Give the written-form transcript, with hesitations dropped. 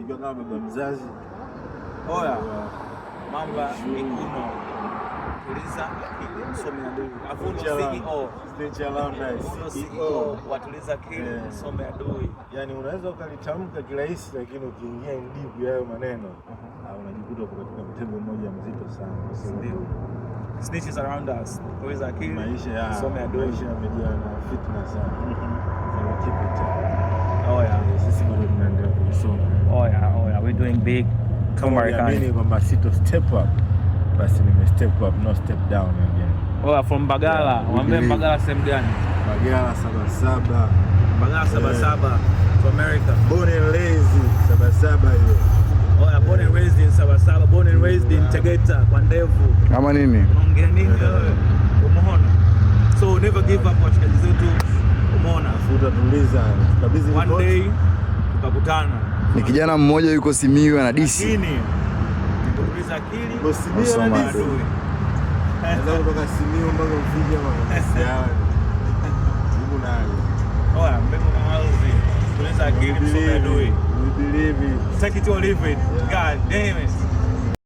Nikiwa kama baba mzazi. Oya, Mamba Ikuno. Tuliza akili, msome adui. Avuno CEO. Snitch Alumni, Avuno CEO. CEO watuliza akili, msome adui. Yani unaweza ukalitamka kirahisi, lakini ukiingia in deep ya hayo maneno, unajikuta uko katika mtego mmoja mzito sana, kwa sababu Ndio. Snitches around us. Tuliza akili, maisha ya msome adui. Maisha yamejaa na fitna sana. So keep it up. Oh yeah. Sisi bado tunaendelea kuisoma. Oh yeah, we're doing big. Kama Marekani. Uliamini kwamba sito step up, basi nime step up, no step down again. Oh, yeah, from Mbagala. Yeah, we Waambie believe. Mbagala sehemu gani? Mbagala 77. Mbagala 77 to America. Born and raised 77 hiyo. Oh yeah, born and raised in 77, born and raised in Tegeta kwa ndevu. Kama nini? Unaongea nini wewe? Umeona? So never give up, washikaji zetu. Umeona? Futa tuliza. Kabidhi One ripoti. day tutakutana. Ni kijana mmoja yuko Simiyu anadisi. Lakini ni kutuliza akili. Kwa Simiyu Msoma anadisi. Adui. Naweza kutoka Simiyu mpaka ufike hapa Masiala. Mungu naye. Oya, mbingu na ardhi. Tuliza akili, msome adui. We believe it. Take it or leave it. God damn it.